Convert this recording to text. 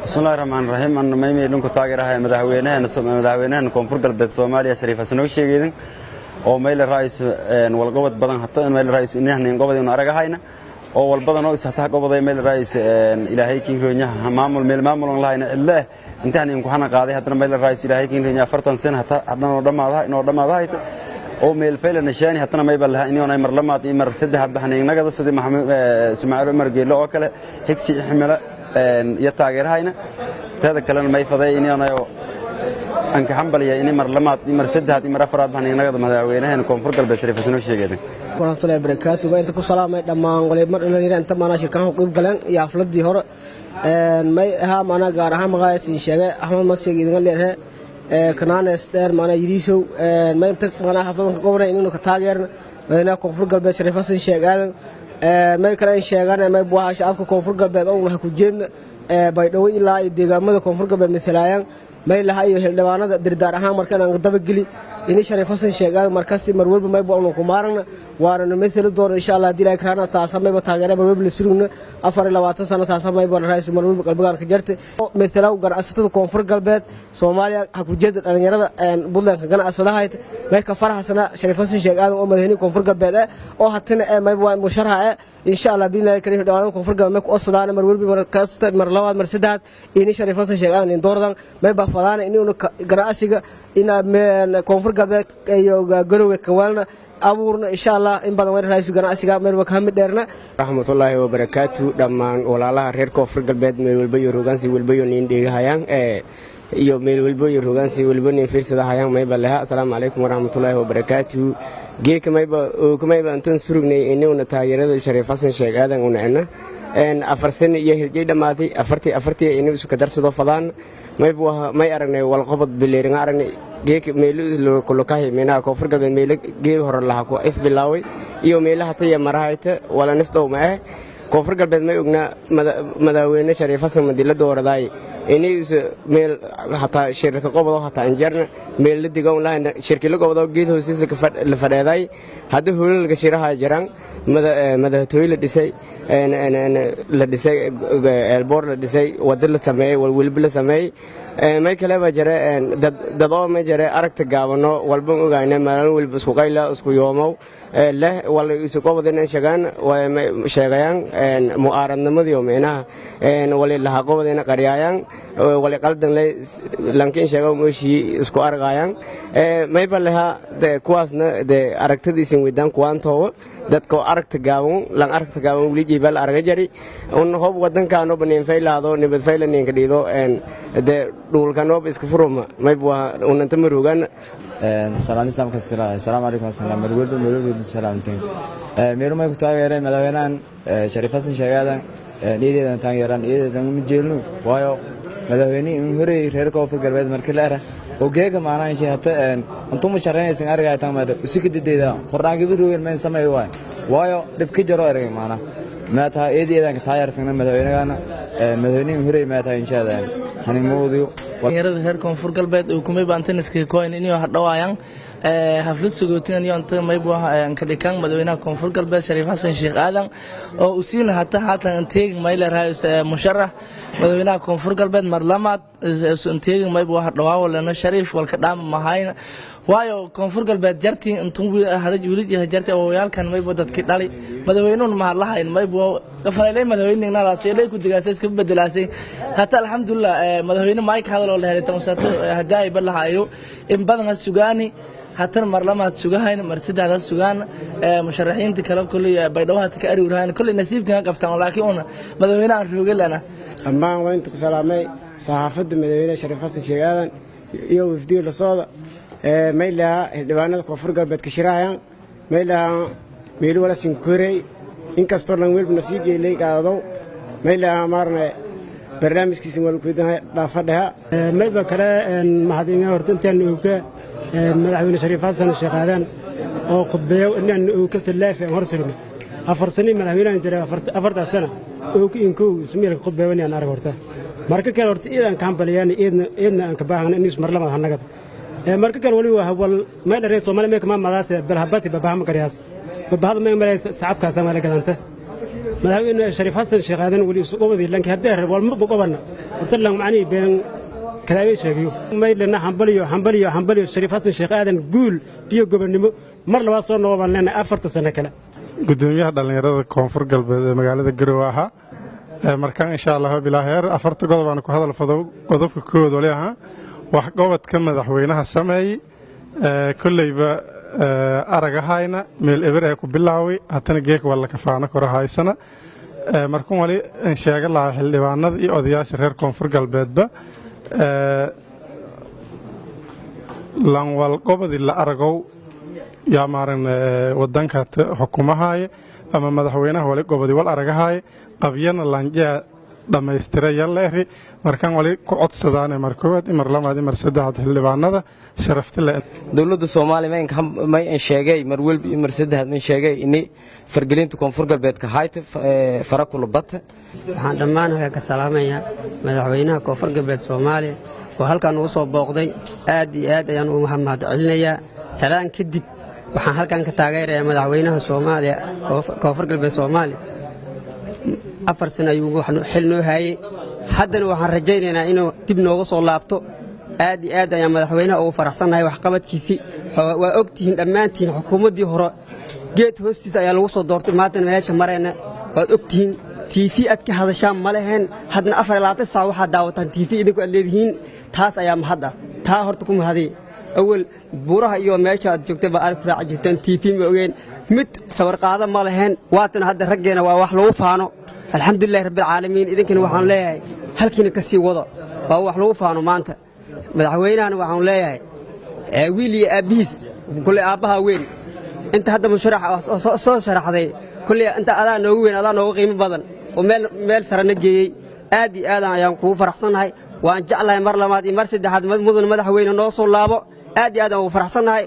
Bismillahi raxmaan raxiim. Anna maymeydhan ku taageerahay madaxweynahan Koonfur Galbeed Soomaaliya, Shariif Xasan oo sheegaydan oo meyle ra'is walqabad badan hata meyle ra'is inahnin gobod inu aragahayna oo walbadan oo isata goboday meyle ra'is Ilaahay kiin roonyaha maamul meel maamul on lahayna cidle intaan ku hana qaaday. Haddana meyle ra'is Ilaahay kiin roonyaha 40 sano hata haddana oo dhamaadaha inoo dhamaadahay oo meel fayla nashaani. Haddana mayba laha inuu mar lamaad iyo mar saddexaad baxnay nagada sidii Maxamed Ismaaciil Umar Geelo oo kale xigsi ximilo iyo taageerahayna. Teeda kalena may faday inuu anka xambaliya inay mar lamaad iyo mar saddexaad iyo mar afraad baxnay nagada madaxweynaheena Koonfur Galbeed, Shariif Xasan oo sheegay. Waraxmatullahi wabarakaatu. Waa inta ku salaamay dhammaan qolay mar dhalinyaro inta maanaa shirkaha u qayb galeen iyo xafladii hore may ahaa maanaa gaar ahaan magaca siin sheegay Axmed Masheeg idinga leeyahay kanaanes dheer maanaa Yiriisow. May inta maanaa xafladan ka gobanay inaynu ka taageerna madaxweynaha Koonfur Galbeed, Shariif Xasan Sheekh Aadan. May kale in sheegaan may buaha shacabka Koonfur Galbeed oo ha ku jeedna Baydhabo ilaa iyo deegaamada Koonfur Galbeed matalaayaan may laha iyo xildhibaanada dirdaar ahaan markaan aan dabageli ini Shariif Xasan Sheekh Aadan markaasi mar walba mayba unu ku maaragna waana na mathali doona, insha Allah, haddii Ilahay karaana. Taasa mayba taageera mar walba la surugna 24 sano. Taasa mayba raayis mar walba qalbigaan ka jarta mathalaw ganacsatada Koonfur Galbeed Soomaaliya ha ku jeeda dhalinyarada Puntlandka ganacsadahayd. May ka faraxsana Shariif Xasan Sheekh Aadan oo madaxweyne Koonfur Galbeed ah oo hatana ee mayba waa musharaxa ah, insha Allah biidnillahi kariim. Xildhibaanada Koonfur Galbeed may ku odsadaan mar walba, mar kasta, mar labaad, mar saddexaad ini Shariif Xasan Sheekh Aadan doordan. May baa fadaana inuu ganacsiga ina Koonfur Galbeed iyo Garowe kawaalna abuurna, insha Allah. In badan waan raaysu ganacsiga meel ka mid dheerna. Raxmatullaahi wabarakaatu. Dhammaan walaalaha reer Koonfur Galbeed meel walba iyo rogaansi walba iyo niin dheegahayaan iyo meel walba iyo rogaansi walba niin fiirsadahayaan, mayba leha assalaamu calaykum waraxmatullaahi wabarakaatu. Geeka mayba mayba intan surugnay inuna taageerada Shariif Xasan Sheekh Aadan una ena 4 sano iyo hirjay dhammaatay afartii afartii inuu isu kadarsadoo fadaan. Mayba may aragnay walqobod bileeringa aragnay geeka meelo kulukahi meelaha Koonfur Galbeed meelo gee hore laha ku if bilaaway iyo meelaha taya marahayta walanis dhow ma ah. Koonfur Galbeed may ognaa madaxweyne Shariif Xasan madila dooradaay inay meel hataa shirka qobado hataa anjarna meel la digoon lahayn shirkila qobado geed hoostiisa la fadheeday. Hadda hoolalka shiraha jiraan, madaxtooye la dhisay, la dhisay eelboor, la dhisay wado, la sameeyey walwalba la sameeyey. May kale baa jira dadoo ma jira aragta gaabano walban ogayna maalin walba isku qayla isku yoomow leh wala isu qobadina sheegaan sheegayaan mu'aaradnimadii oo meenaha wali laha qobadina qaryaayaan wali qaldan le lankin sheego mooshii isku argayaan. Mayba leha de kuwaasna de aragtadiisin weydaan kuwaantoowa dadka aragta gaaban lan aragta gaaban weli jiibal arga jari un hob wadankaanoba nin faylaado nibad fayla ninka dhiido de dhuulkanooba iska furuma mayba waa unanta marugan. Salaan islaamka, asalaamu calaykum wasalaam. Marwalba meelwalba salaamteen meelo may ku taageereen madaxweynahan Shariif Xasan Sheekh Aadan iyadeedan taageeraan iyadeedan ma jeelno, waayo madaxweynihii in horey reer Koonfur Galbeed markii la era oo geega maanaa inshay hata antuma shaqaynaysan argay tan maada usika dideeda qordhaan gabi rogen meen sameey waay, waayo dhib ka jaro ergay maanaa maata iyadeedan ka taageersan madaxweynahana madaxweynihii horey maata inshaada hanimoodiyo. Dhalinyarada reer Koonfur Galbeed oo kumay baantaniska koyn inuu hadhawaayaan xaflad sagootin iyo inta maybu ka dhikaan madaxweynaha Koonfur Galbeed, Shariif Xasan Sheekh Aadan, oo usiina hata haatan anteegin mayleerahay musharax madaxweynaha Koonfur Galbeed marlamaad anteegin maybu hadhawaa lena Shariif walka dhaama mahayna, waayo Koonfur Galbeed jartii intun hadaj wilid yahay jarti awowayaalkan maybu dadkii dhali madaxweynuhun mahadlahayn maybu falaylay madaxweynenalaasay ku digaasay iska bedelaasay. Hata alxamdulilah madaxweyne maayka hadal oo la helay tamusato hadaay balahayo in badan ha sugaani hatana marlamaad sugahayn mar saddexdaad sugaan. Musharaxiinta kale kolley Baydhabo hata ka ariwrahayn kolley nasiibkan qabtaan, laakiin una madaxweyne aan roogelana. Dhammaan waa inta ku salaamay saxaafadda. Madaxweyne Shariif Xasan Sheekh Aadan iyo wafdiga la socda maylaha xildhibaanada Koonfur Galbeed ka shirahayaan maylaha meelo wala sinkorey inkastoo dhan welba nasiib yeelay qaado maylaha maarne. Barnaamijkiisa waa lakuweydiinaya dhaafadheha. Mayba kale mahadinga horta intaan oga Madaxweyne Shariif Xasan Sheekh Aadan oo khudbeeyo inaan oga salaafi aan hor surno 4 sano madaxweynahan jiray, 4-taas sana og inkow ismiilka khudbeeyo inaan arag. Horta marka kale horta iidan ka hambaliyaan, iidna aan ka baahana in ismar lama hanagad. Marka kale wali waa wal may dharey Soomaali may kama madaas balhabati babahama qariyaas babahada may malaysa sacabkaas ma la galanta. Madaxweyne Shariif Xasan Sheekh Aadan wali isu qobadi lanki haddii walma qobana horta lan macanii been kalaabay sheegayo. Maydlena hambaliyo, hambaliyo, hambaliyo Shariif Xasan Sheekh Aadan, guul iyo gobonnimo. Mar labaad soo noqo baan leenahay 4-ta sano kale. Gudoomiyaha dhallinyarada Koonfur Galbeed ee magaalada Garowe ahaa. Markaan insha Allah bilaa heer afarta godob aan ku hadal fado. Qodobka koowaad wali ahaa wax gobodka madaxweynaha sameeyey. Kolleyba aragahayna meel eber ee ku bilaaway, haddana geek waa la kafaano koro haysana. Markuun wali in sheega lahaa xildhibaanada iyo odayaasha reer Koonfur Galbeedba, lanwal gobodi la aragow yaa maaran wadanka xukumahaye ama madaxweynaha wali gobodi wal aragahaye qabyana lanjaa dhammaystira yalla eri. Markaan wali ku codsadaane mar koowaad, mar labaad, mar saddexaad xildhibaanada sharafti le. Dowladda Soomaaliya may in sheegay mar welba iyo mar saddexaad may sheegay ini fargelinta Koonfur Galbeedka hayta fara kula bata. Waxaan dhammaan halkan ka salaamayaa madaxweynaha Koonfur Galbeed Soomaaliya oo halkan ugu soo booqday. Aad iyo aad ayaan ugu mahad celinayaa. Salaan kadib, waxaan halkan ka taageerayaa madaxweynaha Soomaaliya, Koonfur Galbeed Soomaaliya. 4 sano ayuu xil noo haayey, haddana waxaan rajaynaynaa inuu dib nooga soo laabto. Aad iyo aad ayaan madaxweynaha ugu faraxsannahay waxqabadkiisii. Waa ogtihiin dhammaantiin, xukuumaddii hore geed hoostiisa ayaa lagu soo doortay. Maantana meesha marayna waad ogtihiin. TV aad ka hadashaan ma leheen, haddana 24 saac waxaad daawataan TV idinku aad leedihiin. Taas ayaa mahad ah, taa horta ku mahadiy. Awel buuraha iyo meesha aad joogtay baa aad ku raaci jirteen, TV ma ogeen, mid sawir qaado ma leheen. Waatan hadda raggeena waa wax lagu faano, alxamdulilahi rabbilcaalamiin. Idinkana waxaan leeyahay halkiina ka sii wado, waa wax lagu faano maanta. Madaxweynahana waxaan leeyahay wiil iyo aabbihiis, kulley aabbahaa weyn. Inta hadda musharax soo sharaxday, kulley inta adaa noogu weyn, adaa noogu qiimo badan oo meel meel sarena geeyey. Aad iyo aadan ayaan kugu faraxsannahay. Waan jeclahay mar labaad iyo mar saddexaad, mudan madaxweyne, noo soo laabo. Aad iyo aad aan ugu faraxsannahay.